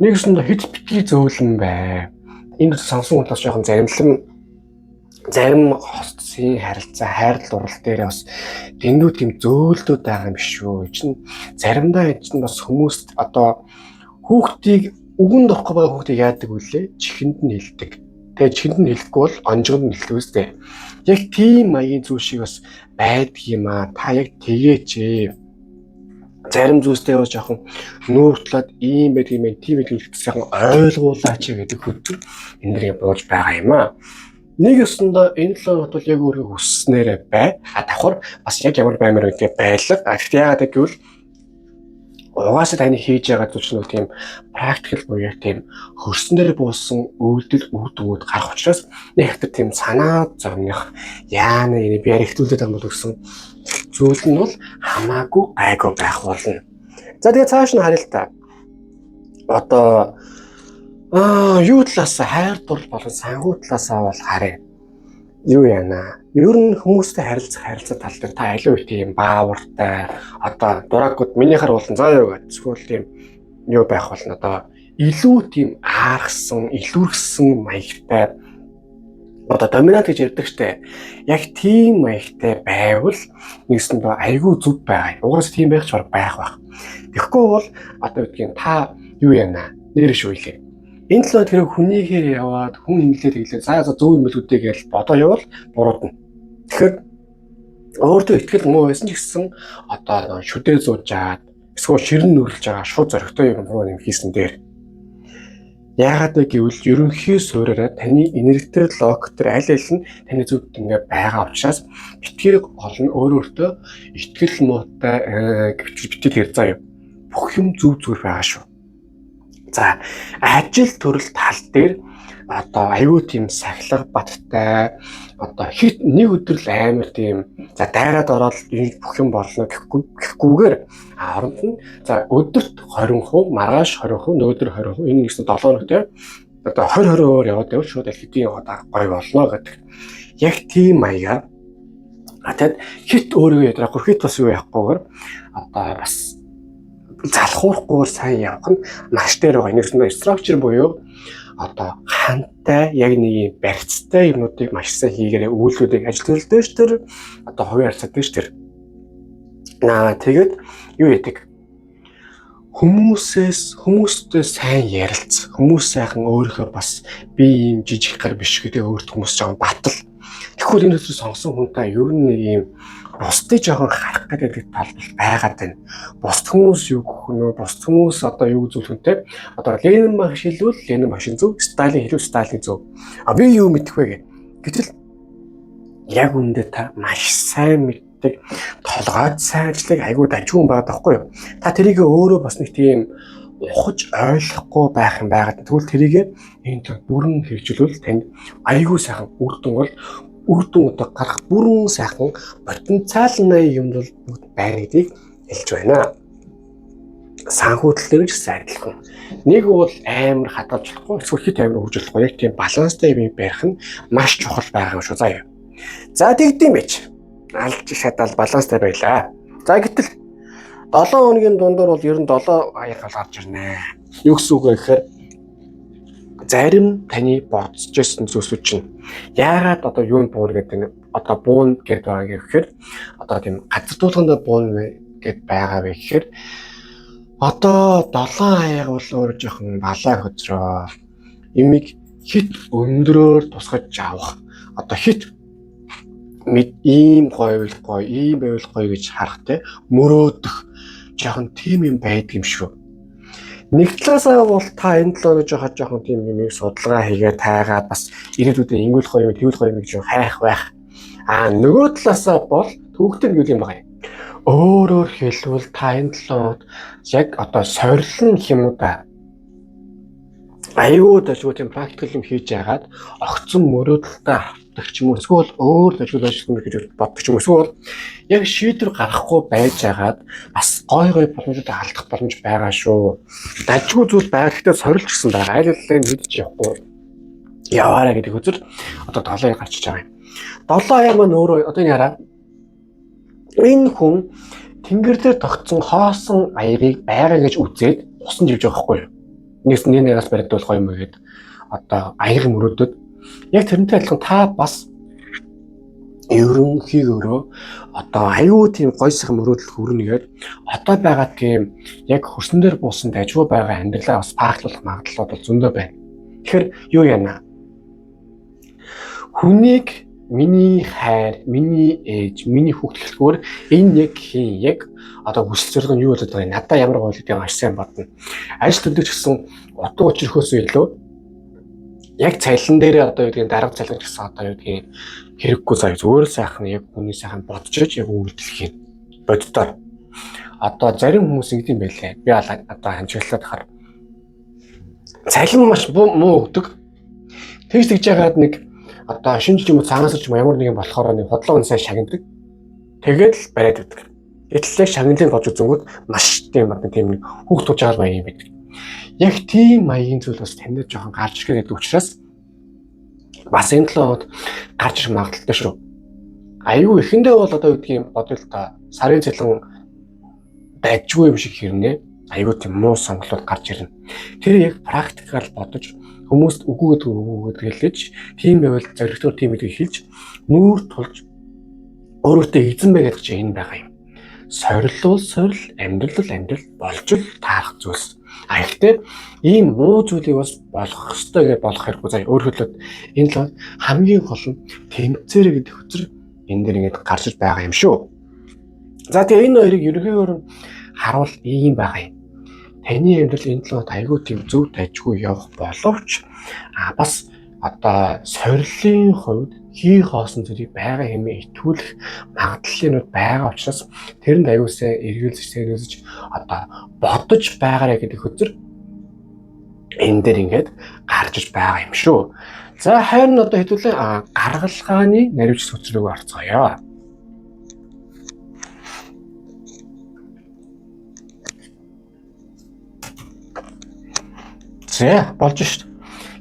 нэгсэндээ хэд битгий зөөлөн бай. Энэ сонсон талаас жоохон зарим хостсын харилцаа хайрлал урал дээр бас дэндүү тийм зөөлдөд байгаа юм биш үү. Чин заримдаа энэ чинь бас хүмүүст одоо хүүхдийг үгэнд орохгүй байгаа хүүхдийг яадаг вүлээ? Чихэнд нь хилдэг. Тэгээ чихэнд нь хэлэхгүй бол онжинд нь хэлдэг үстэй. Яг тийм маягийн зүйл шиг бас байдаг юм аа. Та яг тэгээч ээ. Зарим зүйлстэй бас жоохон нүүртлээд ийм байдаг юм байна, тийм байдаг юм сайхан ойлгуулаач гэдэг хөтөл энэ дэр бууж байгаа юм аа. Нэг ёсондоо энэ 7 хоногт бол яг өөрөө хүсснээрээ бай. А давхар бас яг ямар баймаар гэдгээ байлга. А гэхдээ яагаад гэвэл угаасаа таны хийж байгаа зүйл чинь тийм практикал буюу тийм хөрсөн дээр буусан үйлдэл үр дүнгууд гарах учраас нэг хэвтэр тийм санаа зовных яана энэ би яригтүүлээд байгаа бол гэсэн зүйл нь бол хамаагүй гайгүй байх болно. За тэгээ цааш нь харъя л та. Одоо юу талаас хайр дур болон санхүү талаасаа бол харъя. Юу яана? Ер нь хүмүүстэй харилцах харилцаа тал дээр та аливаа их тийм баавартай одоо дураагууд минийхэр болон заа юу гэдэг эсвэл тийм юу байх болно одоо илүү тийм ааргсан, илүүргсэн маягтай одоо доминант гэж ярьдаг штэ. Яг тийм маягтай байвал нэгсэндээ айгүй зүв байгаа. Угаас тийм байх ч байх байх. Тэгэхгүй бол одоо гэдгийг та юу яана? Нэр шүү илээ. Энэ талаар тэр хүнийхээр яваад хүн инглээ тэглээ за за зөв юм билүү дээ гэж бодоо явбал буруудна. Тэгэхээр өөртөө итгэл муу байсан ч гэсэн одоо шүдээ зуужаад эсвэл ширэн нүрлж байгаа шууд зоригтой юм руу нэм хийсэн дээр. Яагаад вэ гэвэл ерөнхий суураараа таны энергетик лог төр аль аль нь таны зүгт ингээ байгаа учраас битгий гол нь өөр өөртөө итгэл муутай гэвч битгий тэр заа юм. Бүх юм зөв зүгээр байгаа шүү. За ажил төрөл тал дээр одоо аюу тийм сахилга баттай одоо хит нэг өдөр л амар тийм за дайраад ороод энэ бүх юм болно гэхгүйгээр оронд нь за өдөрт 20%, маргааш 20%, нөгөөдөр 20%, энэ нэгсэн 7 хоногтой Одоо 20 20%-аар яваад байвал шууд аль хэдийн одоо гоё болно гэдэг. Яг тийм маягаар тэгэд хит өөрийгөө ядрахгүй, хит бас юу яахгүйгээр одоо бас залхуурахгүйгээр сайн явах нь маш дээр байгаа. Энэ structure буюу одоо хантай яг нэг юм барьцтай юмнуудыг маш сайн хийгээрэй, үйлдэлүүдийг ажил төрөл дээр тэр одоо хувийн харилцаа дээр тэр. Тэгээд юу яадаг? Хүмүүсээс хүмүүстэй сайн ярилц. Хүмүүс сайхан өөрийнхөө бас би ийм жижиг гар биш гэдэг өөрт хүмүүс жоохон батал. Тэгэхгүй энэ төсөв сонгосон хүнтэй ер нь нэг ийм бусдыг жоохон харах гэдэг тал бол байгаад байна. Бусд хүмүүс юу гэх нөө, бусд хүмүүс одоо юу зүйлхэнтэй одоо Ленин багш хэлвэл Ленин багшийн зөв, Сталин хэлвэл Сталин зөв. А би юу мэдэх вэ гэх. Гэтэл яг үүндээ та маш сайн мэддэг, толгойд сайн ажиллаг айгуу дажгүй юм байгаа байхгүй юу? Та тэрийг өөрөө бас нэг тийм ухаж ойлгохгүй байх юм байгаад. Тэгвэл тэрийг энэ бүрэн хэрэгжүүлвэл танд айгуу сайхан үр дүн бол үр дүн одоо гарах бүрэн сайхан потенциалны юм бол бүгд байна гэдгийг хэлж байна. Санхүүтэл дээр ч гэсэн адилхан. Нэг бол амар хадгалж болохгүй, эсвэл хит амар хөгжүүлэх болохгүй. Яг тийм баланстай юм барих нь маш чухал байгаа юм шүү заяа. За тэгдэм байж. Алж шатаал баланстай байлаа. За гэтэл 7 хоногийн дундуур бол ер нь 7 аяг гарч ирнэ. Юу гэсэн үг вэ гэхээр зарим таны бодож байсан зүйлсүүд чинь яагаад одоо юунд буuna гэдэг нь одоо буuna гэдэг байгаа гэхээр одоо тийм газар дуулганд буuna гэд байгаа вэ гэхээр одоо 7 аяг бол өөр жоохон балаа хөзрөө имийг хит өндрөөр тусгаж авах одоо хит мэд ийм гоё байвал гоё, ийм байвал гоё гэж харах те мөрөөдөх жоохон тийм юм байдаг юм шүү. Нэг талаасаа бол та энэ 7 хоног жоохон тийм юм судалгаа хийгээ тайгаад бас ирээдүйдээ ингүүл гоё юм, тэгвэл гоё юм гэж хайх байх. А нөгөө талаасаа бол төвөгтэй нэг юм байгаа юм. Өөрөөр хэлбэл та энэ 7 хоногт яг одоо сорилно гэх юм уу да. Айгуу дажгүй тийм практикал юм хийж яагаад огцон мөрөөдөлтөй автах ч юм уу эсвэл өөр дажгүй ажиллах гэж боддог ч юм уу эсвэл яг шийдвэр гаргахгүй байж байгаад бас гой гой боломжууд алдах боломж байгаа шүү. Дажгүй зүйл байгаа гэхдээ сорилч гэсэн байгаа. Аль аль нь мэдж явахгүй яваарай гэдэг үзэл одоо 7 гарчиж байгаа юм. 7 аяа маань өөрөө одоо энэ хараа. Энэ хүн тэнгэр дээр тогтсон хоосон аягийг байгаа гэж үзээд усан живж байгаа байхгүй юу? Нэгс нэг нэгээс баригдуулах юм гээд одоо аяг мөрөөдөд яг тэрнтэй адилхан та бас ерөнхийгөөрөө одоо аюу тийм гой сайхан мөрөөдөл хүрнэ гээд одоо байгаа тийм яг хөрсөн дээр буусан дажгүй байгаа амьдралаа бас пааклуулах магадлал бол зөндөө байна. Тэгэхээр юу яана? Хүнийг миний хайр, миний ээж, миний хүүхд гэхлээр энэ яг хин яг одоо хүсэл зорилго нь юу болоод байгаа юм? Надаа ямар гоё гэдгийг маш сайн бодно. Ажил төрлөж гэсэн утга учир ихөөсөө илүү яг цалин дээрээ одоо юу гэдгийг дарга цалин гэсэн одоо юу гэдгийг хэрэггүй заяа зүгээр л сайхан яг хүний сайхан бодож яг үйлдэл хийн. Боддоор. Одоо зарим хүмүүс ингэдэм байлээ. Би одоо ханчиглаад хар. Цалин маш муу өгдөг. Тэгж тэгж яагаад нэг одоо шинж юм уу цаанаас ч юм ямар нэгэн болохоор нэг бодлого нь сайн шагнадаг. Тэгээд л бариад өгдөг. Гэтэл яг шагналыг бодж үзэнгүүт маш тийм одоо тийм нэг хүүхд тууж байгаа маяг юм байдаг. Яг тийм маягийн зүйл бас танд жоохон гарч ирэх гэдэг учраас бас энэ 7 хоногт гарч ирэх магадлалтай шүү. Аюу эхэндээ бол одоо юу гэдгийг бодъё л та сарын цалин дайжгүй юм шиг хэрнээ аюу тийм муу сонголтууд гарч ирнэ. Тэр яг практикал бодож хүмүүст үгүй гэдэг үгүй гэдэг хэлж тийм байвал зоригтой тийм гэдгийг хэлж нүүр тулж өөрөөтэй эзэн бай гэдэг чинь энэ байгаа юм. Сорил бол сорил, амьдрал бол амьдрал болж л таарах зүйлс. А ихтэй ийм муу зүйлийг бас болгох ёстой гэж болох хэрэггүй. За өөрөөр хэлбэл энэ л хамгийн гол нь тэмцээрэ гэдэг хөцөр энэ дэр ингэж гарч ир байгаа юм шүү. За тэгээ энэ хоёрыг ерөнхийдөө харуул ийм байгаа юм. Таны амьдрал энэ 7 хоногт айгүй тийм зөв тажгүй явах боловч бас одоо сорилын хувьд хий хоосон зүйлийг байгаа хэмээн итгүүлэх магадлалынууд байгаа учраас тэрэнд аюулсаа эргэлзэж сэргэлзэж одоо бодож байгаарэ гэдэг хөзөр энэ дээр ингээд гарч иж байгаа юм шүү. За харин одоо хэдүүлээ гаргалгааны наривч хөзрөг орцгоё. За болж шít.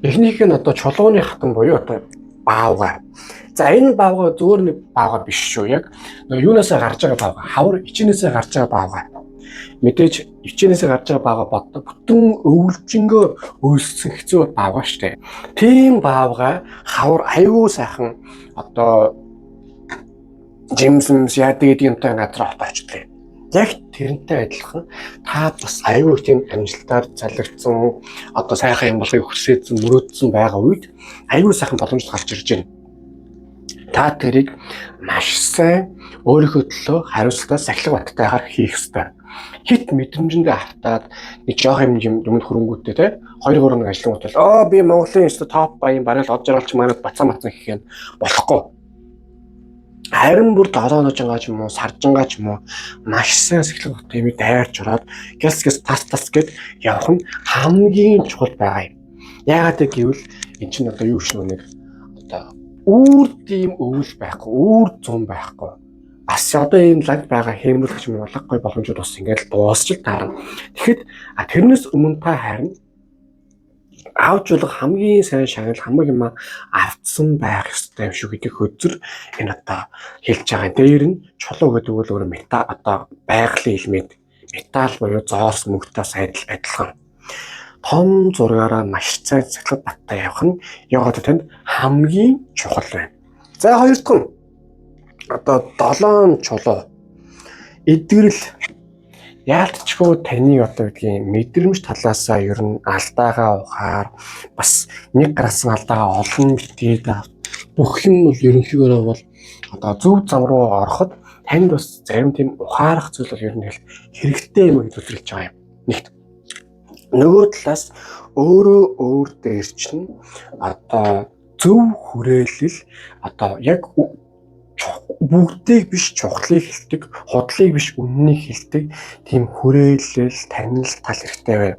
Эхнийх нь одоо чулууны хатан буюу одоо баавгай. За, энэ баавгай зөөр нэг баавгай биш шүү. Яг юунаасаа гарч байгаа баавгай? Хавар ичээнээсээ гарч байгаа баавгай. Мэдээж ичээнээсээ гарч байгаа баавгай боддоо бүтэн өвлжингөө өлссөн хэцүү баавгай штэ. Тийм баавгай хавар аюу сайхан одоо жимсэмс яадаг гэдэг юмтай газар хот очлоо. Яг тэрнтэй адилхан та бас аюу тийм амжилтаар залгицсан, одоо сайхан юм болохыг хүсээдсэн, мөрөөдсөн байгаа үед аюу сайхан боломж гарч ирж байна. Та тэрийг маш сайн өөрийнхөө төлөө хариуцлагатай, сахилга баттайгаар хийх ёстой. Хит мэдрэмжэндээ автаад нэг жоох юм юмд хөрөнгөтэй те 2 3 нэг ажиллангууд бол оо би Монголын ёстой топ баян бараг л од жаргалч манад бацсан бацсан гэх юм болохгүй. Харин бүр 7 хоножингаа ч юм уу, саржингаа ч юм уу маш сайн сахилга баттай юм дайрч ороод гяс гяс тас тас гэд явах нь хамгийн чухал байгаа юм. Яагаад гэвэл эн чинь одоо юу шнэ нэг одоо үүр тийм өвөл байхгүй, үүр зун байхгүй. Бас одоо ийм лаг байгаа хэмнүүлэх юм болохгүй боломжууд бас ингээд дуусч л таарна. Тэгэхэд тэрнээс өмнө та харин авч болох хамгийн сайн шагнал хамаг юм автсан байх ёстой юм шүү гэдэг хөзөр энэ одоо хэлж байгаа. Дээр нь чулуу гэдэг бол өөр металл, одоо байгалийн элемент металл буюу зоос мөнгөтэй адилхан. Том зургаараа маш сайн сахилга баттай явах нь яг одоо танд хамгийн чухал байна. За, хоёр дахь нь одоо долоон чулуу, эдгэрэл. Яалтчгүй таны одоо гэдгийг мэдрэмж талаасаа ер нь алдаагаа ухаар, бас нэг гарсан алдаагаа олон битгээд бүх юм бол ерөнхийгөөрөө бол одоо зөв зам руу ороход танд бас зарим тийм ухаарах зүйл бол ер нь хэрэгтэй юм гэж үзүүлж байгаа юм. Нэгт. Нөгөө талаас өөрөө өөр дээр чинь одоо зөв хүрээлэл, одоо яг бүгдийг биш чухлыг хэлдэг, худлыг биш үнэнийг хэлдэг тийм хүрээлэл, танил тал хэрэгтэй байна.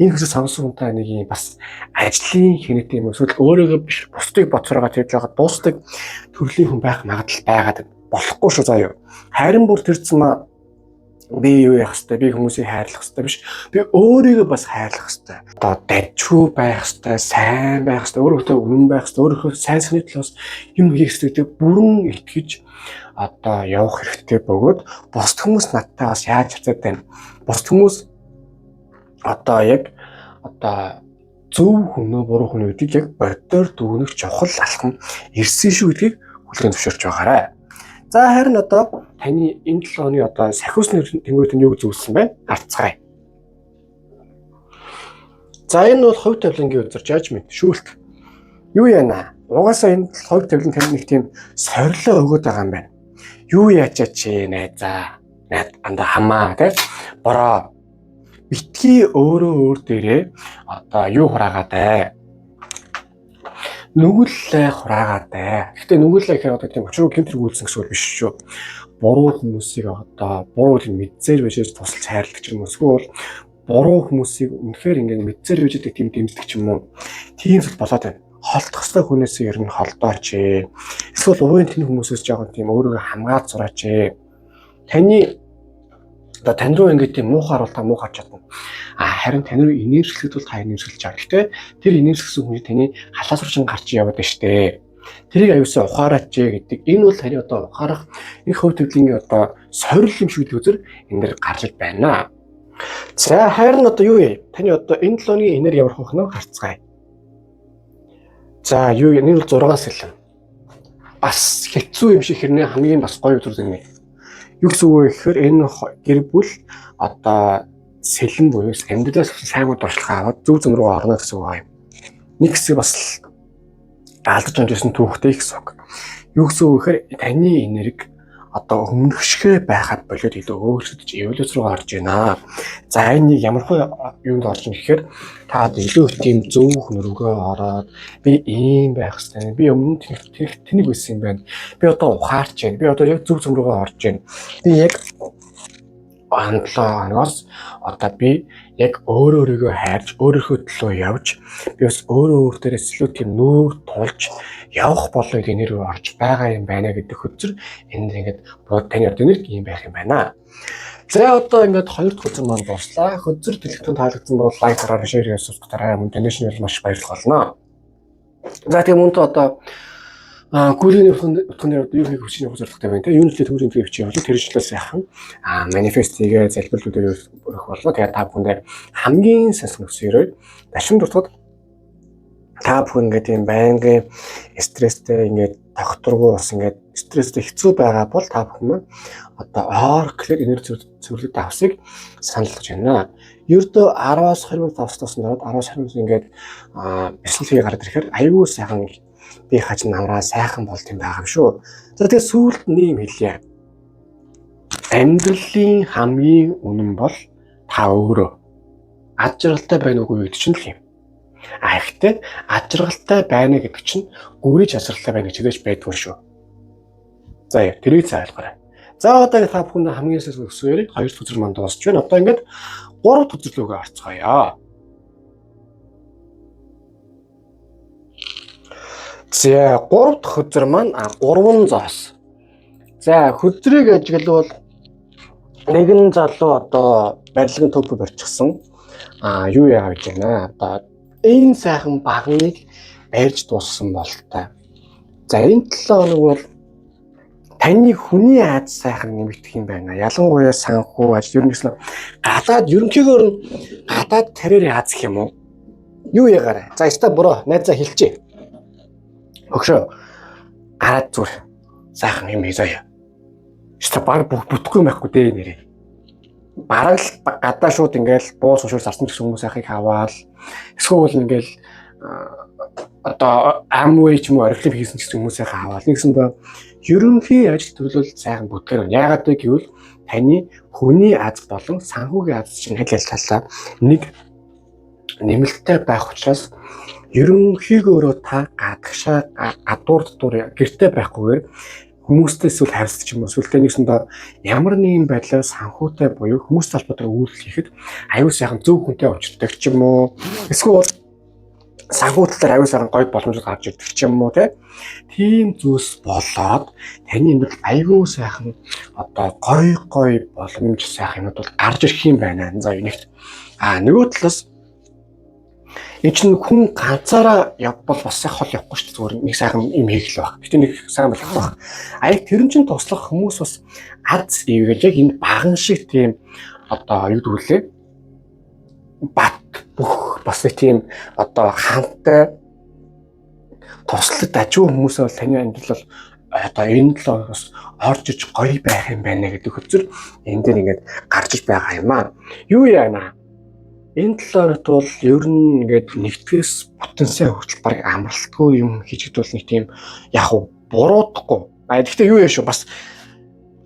Энэ хэсэг сонсон хүнтэй нэг юм бас ажлын хэрэгтэй юм эсвэл өөрийгөө биш бусдыг бодсороо тэгж байгаа дуустдаг төрлийн хүн байх магадлал байгаад болохгүй шүү заяа. Харин бүр тэр зам би юу яах хэвтэй, би хүмүүсийг хайрлах хэвтэй биш, би өөрийгөө бас хайрлах хэвтэй. Одоо дажгүй байх хэвтэй, сайн байх хэвтэй, өөрийнхөө үнэн байх хэвтэй, өөрийнхөө сайн сайхны төлөөс юм хийх хэвтэй гэдэг бүрэн итгэж одоо явах хэрэгтэй бөгөөд бусд хүмүүс надтай бас яаж харьцаад байна. Бусд хүмүүс одоо яг одоо зөв хүн үү, буруу хүн үү гэдгийг яг боддоор дүгнэх чухал алхам ирсэн шүү гэдгийг хүлээн зөвшөөрч байгаарай. За, харин одоо таны энэ 7 хоногийн одоо сахиусны тэнгуү тань юу зөвлөсөн бэ? Харцгаая. За, энэ бол хувь тавилангийн үзэр judgment, шүүлт. Юу яана? Угаасаа энэ хувь тавилан танд нэг тийм сорилоо өгөөд байгаа юм байна. Юу яачаач найзаа. Найд анда хамаа тий. Бороо. Битгий өөрөө өөр дээрээ одоо юу хураагаад аа, нүгэлээ хураагаад аа. Гэхдээ нүгэлээ гэхээр одоо тийм учруу гэмт хэрэг үйлсэн гэсэн үг биш шүү. Буруу хүмүүсийг одоо буруу тийм мэдсээр бишээс тусалж хайрладаг ч юм уу. Эсвэл буруу хүмүүсийг үнэхээр ингээд мэдсээр бишээдэг тийм дэмждэг ч юм уу. Тийм зүйл болоод байна. Холдох ёстой хүнээс ер нь холдооч. Эсвэл уурын тэн хүмүүсээс жоохон тийм өөрийгөө хамгаалж сураач. Таны одоо тань руу ингээд тийм муухай бол та муухай чадна. А харин тань руу инээмсэглэхэд бол та инээмсэглэж байгаа. Гэхдээ тэр инээмсэглэсэн хүний таны халаас руу гарч яваад байна штэ. Тэрийг аюулсан ухаараач гэдэг. Энэ бол таны одоо ухаарах энэ хөв төвлөнгийн одоо сорил юм шиг үзэр энэ дэр гарч байна. За, харин одоо юу вэ? Таны одоо энэ 7 хоногийн энерги ямар хөх нэ харцгаая. За, юу, энэ бол 6 сэлэм. Бас хэцүү юм шиг хэрнээ хамгийн бас гоё үзүр зэгнэ. Юу гэсэн үг вэ гэхээр энэ гэр бүл одоо сэлэн буюу амьдралаас сайн туршлага аваад зөв зам руу орно гэсэн үг юм. Нэг хэсэг бас алдаж унжсэн түүхтэй гэсэн үг. Юу гэсэн үг гэхээр таны энерги одоо өмнөхшгөө байхад болоод илүү өөрчлөгдөж эволюц руу орж байна. За, энэ ямар хөө юунд орж ийн гэхээр та одоо илүү их тийм зөв хүн рүүгээ ороод би ийм байх хэрэгтэй. Би өмнө тэнэг тэнэг байсан юм байна. Би одоо ухаарч байна. Би одоо яг зөв зам руугаа орж байна. Би яг 7 хоногоос одоо би яг өөрөө өөрийгөө хайрж, өөрийнхөө төлөө явж, би бас өөрөө өөр дээрээс илүү тийм нүүр тулж явах болоо гэдэг нэр орж байгаа юм байна гэдэг хөзөр энэ ингээд таны одоо нэр юм байх юм байна. За, одоо ингээд хоёр дахь хөзөр маань дууслаа. Хөзөр дэлгэцэн таалагдсан бол лайк дараарай, share хийгээрэй, subscribe, мөн donation бол маш баярлах болно. За тийм үүнтэй одоо гүрийн утганы одоо юу хийх хүч нэг зорилготой байна те. Юуны төлөө төгрөг хийх чинь тэр жилээс сайхан манифест хийгээ залбирлуудаар өрөх боллоо. Тэгээд та бүхэндээ хамгийн сайн өсөөрэй. Дашин дуртад та бүхэн ингээд тийм байнгын стресстэй ингээд тогтворгүй бас ингээд стресстэй хэцүү байгаа бол та бүхэн маань одоо ор гэхээр энерги цэвэрлэг давсыг санал болгож байна. Ердөө 10-аас 20 минут давстаас дараад 10-аас 20 минут ингээд бясалгал хийгээ гараад ирэхээр аюул сайхан би хаж намраа сайхан болт юм байгаа юм шүү. За тэгээ сүүлд нэг юм хэлье. Амьдралын хамгийн үнэн бол та өөрөө. Ад жаргалтай байна уугүй гэдэг чинь л юм. А ихтэй ад жаргалтай байна гэдэг чинь гүрэж ад жаргалтай байна гэж хэлж байдгүй шүү. За яа, тэрийг цаа ойлгоорой. За одоо та бүхэнд хамгийн сайн өсвөрийг хоёр дахь үзэл манд дуусч байна. Одоо ингээд гурав дахь үзэл рүүгээ орцгоё. За гурав дахь хөзөр маань гурван зоос. За хөзрийг ажиглавал нэгэн залуу одоо барилгын төв барьчихсан. Юу яа гэж байна. Одоо энэ сайхан багныг барьж дууссан болтой. За энэ 7 хоног бол таны хүний аз сайхан нэмэгдэх юм байна. Ялангуяа санхүү ажил ер нь гэсэн гадаад ерөнхийгөөр нь гадаад карьерийн аз гэх юм уу? Юу ягаарай. За яста бро найзаа хэлчихье. Өгшөө гараад зүгээр сайхан юм хий заяа. Яста баг бүх бүтэхгүй юм байхгүй дээ нэрээ. Бараг л гадаа шууд ингээл буу сушуур зарсан гэсэн хүмүүс сайхыг хаваал. Эсвэл ингээл одоо Amway ч юм уу Oriflame хийсэн гэсэн хүмүүсээ хаваал. Нэгсэн ба ерөнхий ажил төрлөл сайхан бүтгээр байна. Яагаад вэ гэвэл таны хүний аз болон санхүүгийн аз чинь аль аль талаа нэг нэмэлттэй байх учраас ерөнхийгөөрөө та гадагшаа гадуур дотор гэрте байхгүйгээр хүмүүстэй эсвэл харьцаж юм уу эсвэл нэгсэндээ ямар нэгэн байдлаар санхүүтэй буюу хүмүүстэй холбоотой үйлдэл хийхэд аюул сайхан зөв хүнтэй учирдаг ч юм уу эсвэл санхүү талаар аюул сайхан гоё боломжууд гарч ирдэг ч юм уу тийм зүйлс болоод таны амьдрал аюул сайхан одоо гоё гоё боломж сайхан юмуд бол гарч ирэх юм байна. За нэгт нөгөө талаас энэ чинь хүн ганцаараа явбал бас их хол явахгүй шүү дээ. Зүгээр нэг сайхан юм хийх л баг. Гэтэ нэг сайхан болох байх. Аяг тэр чинь туслах хүмүүс бас аз ивгээл яг энэ баган шиг тийм одоо юу гэдэг лээ бат бүх бас нэг тийм одоо хамттай туслах дажгүй хүмүүсээ бол таны амьдрал бол одоо энэ л бас орж иж гоё байх юм байна гэдэг хөцөр энэ дээр ингээд гарч иж байгаа юм аа. Юу яана? Энэ 7 хоногт бол ер нь ингээд нэгдгээс бүтэн сайн хүртэл баг амралтгүй юм хийж бол нэг тийм яг уу буруудахгүй. А гэхдээ юу яа шүү бас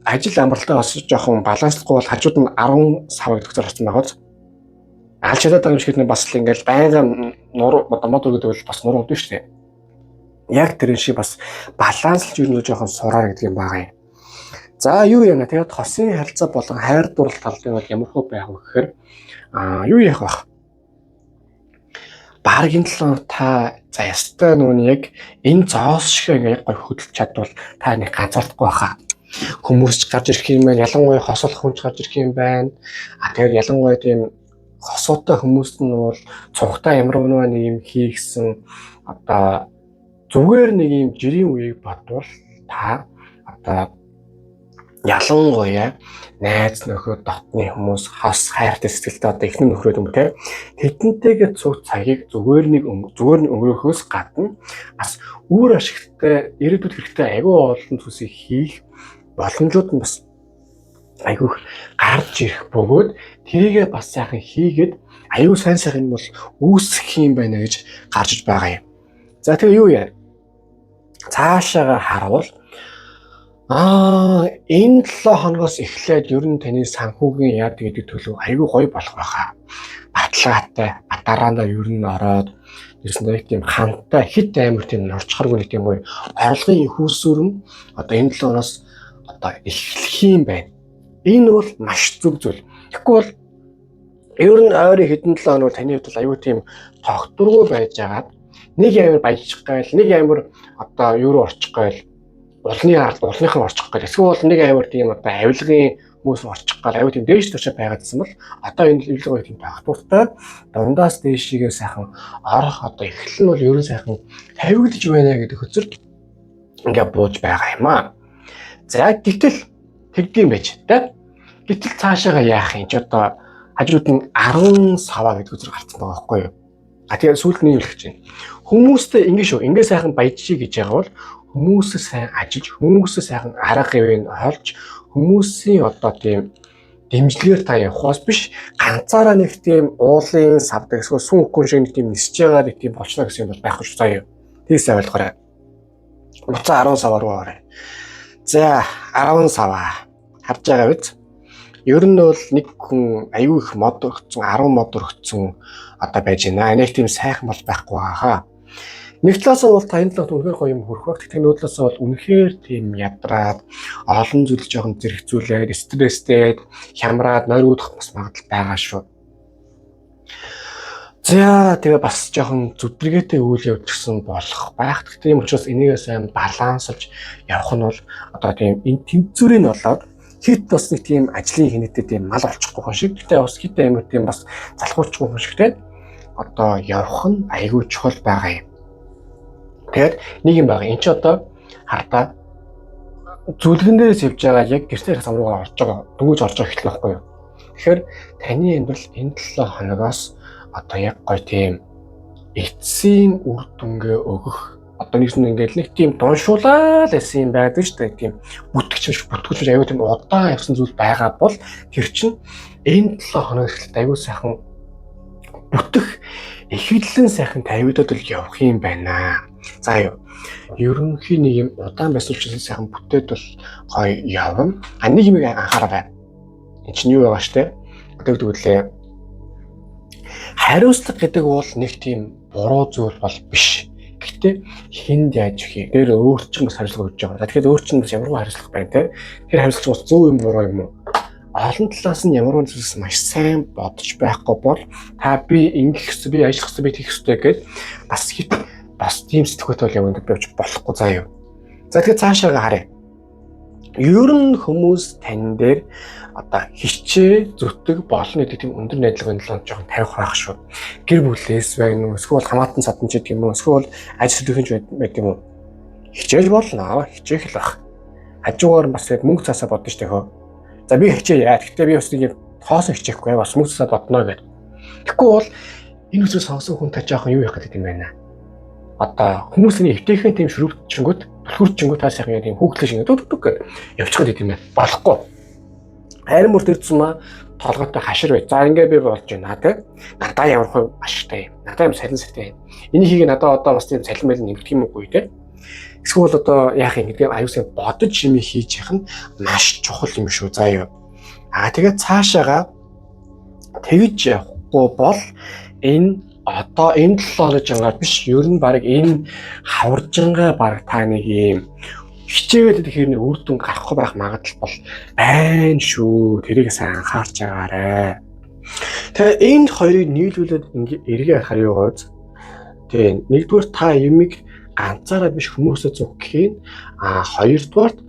ажил амралтаа бас жоохон баланслахгүй бол хажууд нь 10 сав гэдэг зур орсон байгаа биз. Алж чадаад байгаа юм шиг нэг бас л ингээд байнга нуруу одоо мод өгдөг бол бас нуруу өгдөг шүү дээ. Яг тэрэн шиг бас баланслж ер нь жоохон сураар гэдэг юм байгаа юм. За юу яана тэгээд хосын харилцаа болон хайр дурлал тал дээр бол ямар хөө байх вэ гэхээр юу яах вэ? Бараг энэ 7 та за ястай нүн яг энэ зоос шиг ингээ яг гой хөдөлж чадвал та нэг ганцаардахгүй байхаа. Хүмүүс ч гарч ирэх юм байна. Ялангуяа хосолох хүн ч гарч ирэх юм байна. А тэгээд ялангуяа тийм хосуутай хүмүүс нь бол цугтаа ямар нэг юм хийгсэн одоо зүгээр нэг юм жирийн үеийг бодвол та одоо ялангуяа найз нөхөд дотны хүмүүс хос хайртай сэтгэлтэй одоо эхнэр нөхрөө юм те тэдэнтэйгээ цуг цагийг зүгээр нэг зүгээр нь өнгөрөхөөс гадна бас үр ашигтай ирээдүйд хэрэгтэй агүй олон зүйлсийг хийх боломжууд нь бас айгүй гарч ирэх бөгөөд тэрийгээ бас сайхан хийгээд аюу сайн сайхан юм бол үүсэх юм байна гэж гарч иж байгаа юм. За тэгээ юу яа? Цаашаага харуул энэ 7 хоногоос эхлээд ер нь таны санхүүгийн яд гэдэг төлөв айгүй гоё болох байхаа. Баталгаатай, батараандаа ер нь ороод ирсэн нэг тийм хантай хит амир тийм нурчхаргүй нэг тийм гоё орлогын хүйсүр нь одоо энэ 7 хоногоос одоо эхлэх юм байна. Энэ бол маш зөв зүйл. Тэгэхгүй бол ер нь ойрын хэдэн 7 хоног таны хувьд бол аюу тийм тогтворгүй байж байгаад нэг амир баяжчих гайл, нэг амир одоо юу руу орчих гайл улны ард улныхан орчих гайл. Эсвэл нэг амир тийм одоо авилгын Хүмүүс очих гал аюу тийм дээш тушаа байгаадсан бол одоо энэ л гоё тийм тогтвортой дундаас дээшигээ сайхан орох одоо эхлэл нь бол ерөн сайхан тавигдж байна гэдэг хөцөр ингээ бууж байгаа юм аа. За гэтэл тэгдэм байж тэ. Гэтэл цаашаага яах юм ч одоо хажууд нь 10 саваа гэдэг үзэр гарцсан байгаа байхгүй юу? А тэгээ сүүлд нь юу хэлэх гэж байна? Хүмүүстэй ингэ шүү. Ингээ сайхан баяжчих гэж байгаа бол хүмүүсээ сайн ажиллаж, хүмүүсээ сайхан арга хэмжээ олж, хүмүүсийн одоо тийм дэмжлэгээр та явахаас биш ганцаараа нэг тийм уулын савдаг эсвэл сүүн үхэн шиг нэг тийм нисэж байгаа нэг тийм болчихно гэсэн юм бол байхгүй шүү заяа. Тийсээ ойлгоорой. Буцаа 10 саваар руу орё. За 10 саваа харж байгаа биз? Ер нь бол нэг хүн аюу их мод өргөцсөн, 10 мод өргөцсөн одоо байж байна. Нэг тийм сайхан бол байхгүй хаа. Нэг талаас нь бол та энэ талаас үнэхээр гоё юм хөрөх байх. Тэгтээ нөгөө талаас нь бол үнэхээр тийм ядраад олон зүйл жоохон зэрэгцүүлээд стресстэй хямраад нойргуудах бас магадлал байгаа шүү. За тэгээ бас жоохон зүдрэгээтэй үйл явдал гэсэн болох байх. Тэгтээ юм учраас энийгээ сайн баланслж явах нь бол одоо тийм энэ тэнцвэрийг нь болоод хит бас нэг тийм ажлын хинээтэй тийм мал олчихгүй хүн шиг. Тэгтээ бас хит амар тийм бас залхуурчихгүй хүн шигтэй одоо явах нь айгүй чухал байгаа юм. Тэгээд нэг юм байгаа. Энд чи одоо хардаа зүлгэн дээрээс явж байгаа яг гэртээ сам руугаа орж байгаа. Дөнгөж орж байгаа хэтэл байхгүй юу? Тэгэхээр таны амьдрал энэ 7 хоногоос одоо яг гоё тийм эцсийн үр дүнгээ өгөх одоо нэг юм ингээл нэг тийм дуншуулаад байсан юм байдаг шүү дээ. Тийм бүтгэж биш бүтгэж биш аюу тийм удаан явсан зүйл байгаа бол тэр чинь энэ 7 хоног эхлээд аюу сайхан бүтэх эхлэн сайхан тавигдаад л явах юм байна. За юу. Ерөнхий нэг юм удаан байсан ч сайхан бүтээд бол гоё явна. А нэг юм анхаараа. Энд чинь юу байгаа штэ. Одоо гэдэг үлээ. Хариуцлага гэдэг бол нэг тийм буруу зүйл бол биш. Гэхдээ хүнд яаж хий? Тэр өөр чинь бас хариуцлага өгч байгаа. Тэгэхээр өөр чинь бас ямар хариуцлага байна те? Тэр хариуцлага бас зөв юм буруу юм уу? Олон талаас нь ямар нэгэн зүйлс маш сайн бодож байхгүй бол та би ингэх ёстой, би ажиллах ёстой, би тэгэх ёстой гэд бас хит бас тийм сэтгүүтэй бол явна гэж болохгүй заа юу. За тэгэхээр цаашаа харъя. Ер нь хүмүүс тань дээр одоо хичээ зүтг болно гэдэг тийм өндөр найдлагын төлөө жоохон тавих байх шүү. Гэр бүлээс байна уу, эсвэл хамаатан садан ч гэдэг юм уу, эсвэл ажил төлөвхөнч байдаг юм уу? Хичээл болно, хичээх л байх. Хажуугаар бас яг мөнгө цаасаа бодно шүү дээ хөө. За би хичээе. Гэхдээ би бас нэг юм тоосон хичээхгүй, бас мөнгө цаасаа бодно гэдэг. Тэгэхгүй бол энэ үсрээ сонсон хүн та жоохон юу яах гэдэг юм байна. Одоо хүмүүсийн эвтэйхэн тийм шүрвчэнгүүт, түлхүүрчэнгүүт та сайхан тийм хүүхдлээ шиг дүг дүг гэж явчих гэдэг юм байна. Болохгүй. Харин мөр тэр зумаа толгойтой хашир бай. За ингээ би болж байна те. Надаа ямар хөө ашигтай юм. Надаа юм салин сартай юм. Энийг хийгээ надаа одоо бас тийм салин мэл нэмэгдэх юм уугүй те. Эсвэл одоо яах юм гэдгийг аюулсаа бодож юм хийж явах нь маш чухал юм шүү. За юу. Аа тэгээд цаашаага тэгж явахгүй бол энэ одоо энэ 7 хоног биш ер нь баг энэ хаваржангаа баг та нэг юм хичээгээд тэгэхээр нэг үр дүн гарахгүй байх магадлал бол байна шүү. Тэрийг сайн анхаарч байгаарэ. Тэгээ энэ хоёрыг нийлүүлээд ингээ эргээ харахаар юу гооз? Тэгээ нэгдүгээр та юмыг ганцаараа биш хүмүүсээ зүг гэх юм. А хоёрдугаарт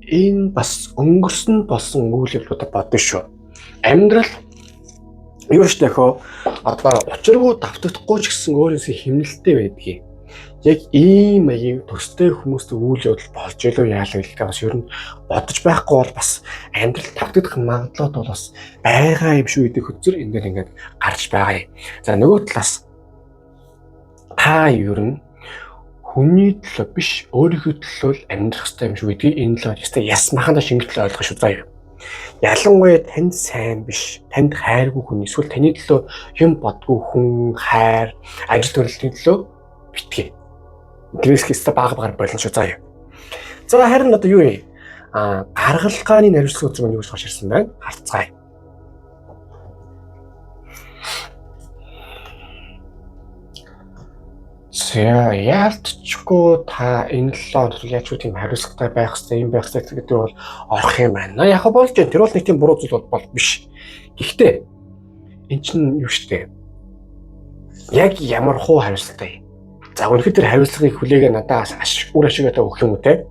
энэ бас өнгөрсөн болсон үйл явдлуудаа бодно шүү. Амьдрал юу ч тэхөө одоо учиргүй давтагдахгүй ч гэсэн өөрөөсөө химнэлтэй байдгийг. Яг ийм маягийн төстэй хүмүүстэй үйл явдал болж илүү яалаа гэдэгт бас ер нь бодож байхгүй бол бас амьдрал давтагдах магадлал бол бас байгаа юм шүү гэдэг хөзөр энэ дээр ингээд гарч байгаа юм. За нөгөө талаас та ер нь хүний төлөө биш өөрийнхөө төлөө л амьдрах хэрэгтэй юм шүү гэдгийг энэ л ёстой яс махандаа шингэтэл ойлгох шүү заяа. Ялангуяа танд сайн биш, танд хайргүй хүн эсвэл таны төлөө юм бодгүй хүн хайр, ажил төрөлтийн төлөө битгий. Грекээс бага багаар болно шүү заяа. За харин одоо юу юм? А гаргалгааны наривчлах үзэг маань юу гэж гарч ирсэн байна? Харцгаая. За яалтчгүй та энэ 7 хоногт яаж ч тийм хариуцлагатай байх хэрэгтэй, юм байх хэрэгтэй гэдэг бол орох юм байна. Яг болж байна. Тэр бол нэг тийм буруу зүйл бол биш. Гэхдээ эн чинь юу штэ. Яг ямар хуу хариуцлагатай юм. За үнэхээр тэр хариуцлагыг хүлээгээ надаас үр ашигтай өгөх юм уу те?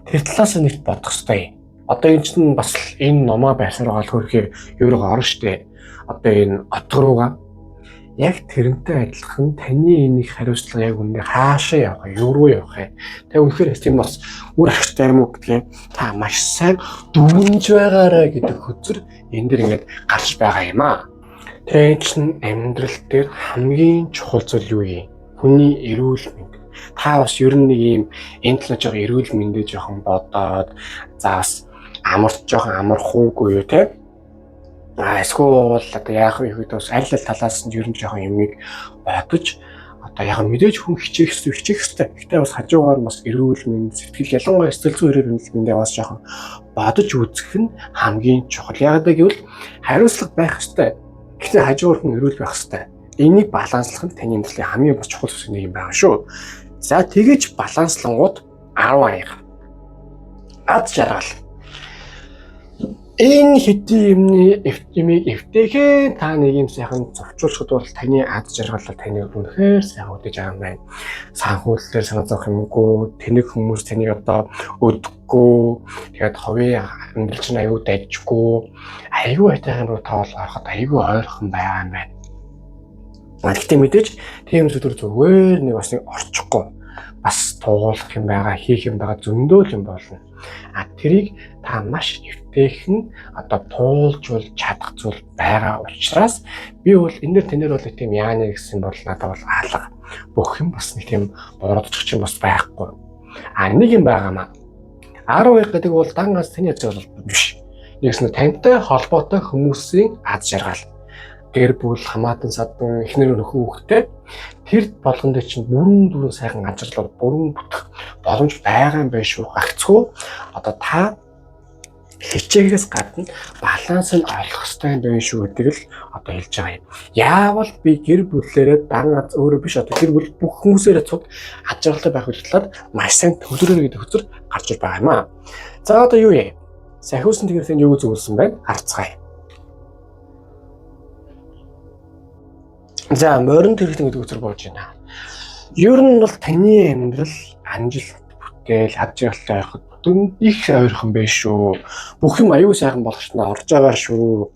Тэр талаас нь нэг бодох хэрэгтэй. Одоо энэ чинь бас энэ номоо байсаар байгаа л хөрхөө юу руу орно штэ. Одоо энэ отго руугаа яг тэрнтэй адилхан таны энэ их хариуцлага яг үнэ хаашаа явах вэ? Юу руу явах вэ? Тэг үнэхээр тийм бас үр ашигтай юм уу гэдгээ та маш сайн дүгнж байгаарай гэдэг хөзөр энэ дэр ингээд гарч байгаа юм аа. Тэгээ чинь амьдрал дээр хамгийн чухал зүйл юу юм? Хүний эрүүл мэнд. Та бас ер нь нэг юм энэ талаар жоохон эрүүл мэндээ жоохон бодоод за бас амарч жоохон амархуугүй юу те? А эсвэл одоо яах вэ гэхэд бас аль аль талаас нь ер нь жоохон юмыг бодож одоо яг мэдээж хүн хичээх ёстой хичээх ёстой. Гэхдээ бас хажуугаар бас эрүүл мэнд, сэтгэл ялангуяа сэтгэл зүйн эрүүл мэндээ бас жоохон бодож үзэх нь хамгийн чухал. Яг гэвэл хариуцлага байх ёстой. Гэхдээ хажуугаар хүн эрүүл байх ёстой. Энийг баланслах нь таны амьдралын хамгийн бас чухал зүйл нэг юм байна шүү. За тэгэж баланслангууд 10 аяга. Ад жаргал. Энэ хэдийн юмны юмыг эвтэйхэн та нэг юм сайхан зохицуулахад бол таны ад жаргал бол таны үнэхээр сайхан үдэж байгаа юм байна. Санхүүлэлээр санаа зовх юмгүй, тэнэг хүмүүс таныг одоо өдөхгүй, тэгээд хувийн амьдрал чинь аюу дайжгүй, аюу айтайхан руу та бол ороход аюу ойрхон байгаа юм байна. Гэхдээ мэдээж тийм зүйл зүгээр нэг бас нэг орчихгүй бас туулах юм байгаа, хийх юм байгаа зөндөө юм болно. А тэрийг та маш эвтэйхэн одоо туулж бол чадах зүйл байгаа учраас би бол энэ дэр тэнэр бол тийм яана гэсэн бол надад бол алга. Бүх юм бас нэг тийм буруудчих юм бас байхгүй. А нэг юм байгаа маа. 10 гэдэг бол дан ганц таны зүйл биш. Нэгсэн тантай холбоотой хүмүүсийн аз жаргал гэр бүл, хамаатан садан, эхнэр нөхөн хүүхдтэй тэр болгон дээр чинь бүрэн дүүрэн сайхан ажиглал бүрэн бүтэх боломж байгаа юм байна шүү. Гагцхүү одоо та хичээгээс гадна баланс нь олох хэрэгтэй юм байна шүү гэдгийг л одоо хэлж байгаа юм. Яавал би гэр бүлээрээ дан ганц өөрөө биш одоо гэр бүл бүх хүмүүсээрээ цуг аж аргалтай байх үйлдэлээр маш сайн төвлөрөө гэдэг хөзөр гарч ир байгаа юм аа. За одоо юу юм? Сахиусан тэгэрсэн юу зөвлөсөн байна? Харцгаая. За морин тэрэгтэн гэдэг үзэр болж байна. Ер нь бол таны амьдрал амжилт бүтээл ад жаргалтай байхад бүтэн их ойрхон байх шүү. Бүх юм аюу сайхан болгож нь орж байгаа шүү.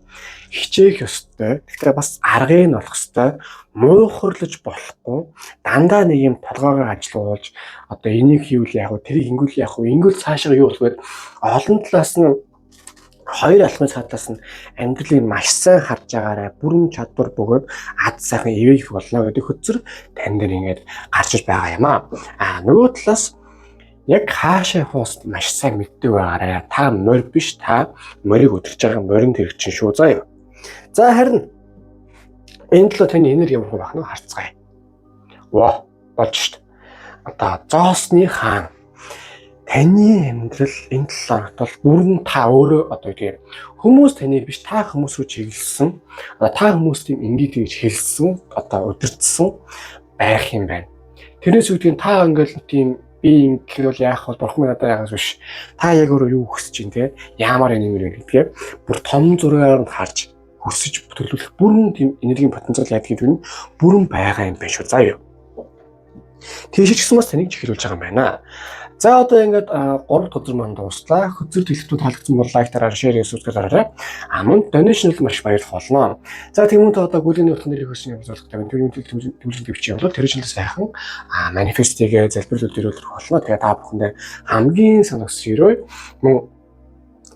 Хичээх ёстой. Гэхдээ бас аргыг нь олох ёстой. Муухарлаж болохгүй. Дандаа нэг юм толгоогоо ажилуулж одоо энийг хийвэл яах вэ? Тэрийг ингэвэл яах вэ? Ингэвэл цаашаа юу болох вэ? Олон талаас нь хоёр алхмын цаадлаас нь амьдралыг маш сайн харж байгаарай. Бүрэн чадвар бөгөөд ад сайхан ивээх болно гэдэг хөзөр тань дээр ингээд гарч ир байгаа юм аа. А нөгөө талаас яг хаашаа явах маш сайн мэддэг байгаарай. Та морь биш, та морийг өдөрж байгаа морин тэрэг чинь шүү заа. За харин энэ төлөө таны энерги ямар байх нь харцгаая. Во болж шít. Одоо зоосны хаан таны амьдрал энэ 7 хоногт бол бүрэн та өөрөө одоо тийм хүмүүс таныг биш та хүмүүс рүү чиглэсэн одоо та хүмүүс тийм ингээд гэж хэлсэн одоо удирдсан байх юм байна. Тэрнээс үүдгийг та ингээл тийм би ингэх бол яах вэ? Бурхан надад яагаас биш. Та яг өөрөө юу хүсэж чинь те? Яамаар энэ юм гэдгээ бүр том зургаар нь харж хүсэж төлөвлөх бүрэн тийм энергийн потенциал яадгийг тэр нь бүрэн байгаа юм байна шүү. За юу. Тийш ч гэсэн бас таныг чихлүүлж байгаа юм байна. За одоо ингээд 3 дахь хөзөр маань дууслаа. Хөзөр дэлгэцүүд таалагдсан бол лайк дараарай, share хийсүүтгэл дараарай. А мөн donation бол маш баярлах болно. За тийм үү одоо гүлийн утган дээр хөсөн юм зурдаг тавин төрийн тэмдэглэл төвч юм бол тэр чинь сайхан манифест хийгээ залбирлууд дөрөөлөх болно. Тэгээ та бүхэндээ хамгийн санагс өрөө мөн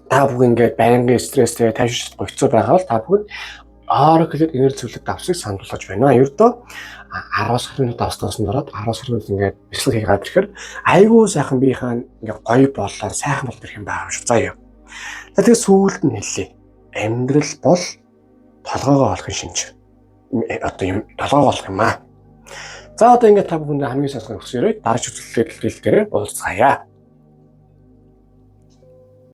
та бүхэн ингээд байнгын стресстэй тайвширч гоцоо байгаа бол та бүхэн Oracle энерги зөвлөлт давсыг санал болгож байна. Ердөө 10-аас 20 минут давстаас нь ороод 10-аас 20 минут ингээд бяцлаг хийгээд ирэхээр айгүй сайхан биеийнхээ ингээд гоё боллоо сайхан болдог юм байгаа шүү. За юу. За тэгээ сүүлд нь хэллээ. Амьдрал бол толгоогоо олохын шинж. Одоо юм толгоогоо олох юм аа. За одоо ингээд та бүхэндээ хамгийн сайхан хүсээрэй. Дараач үзлэлээ дэлгэрээ уулзгаая.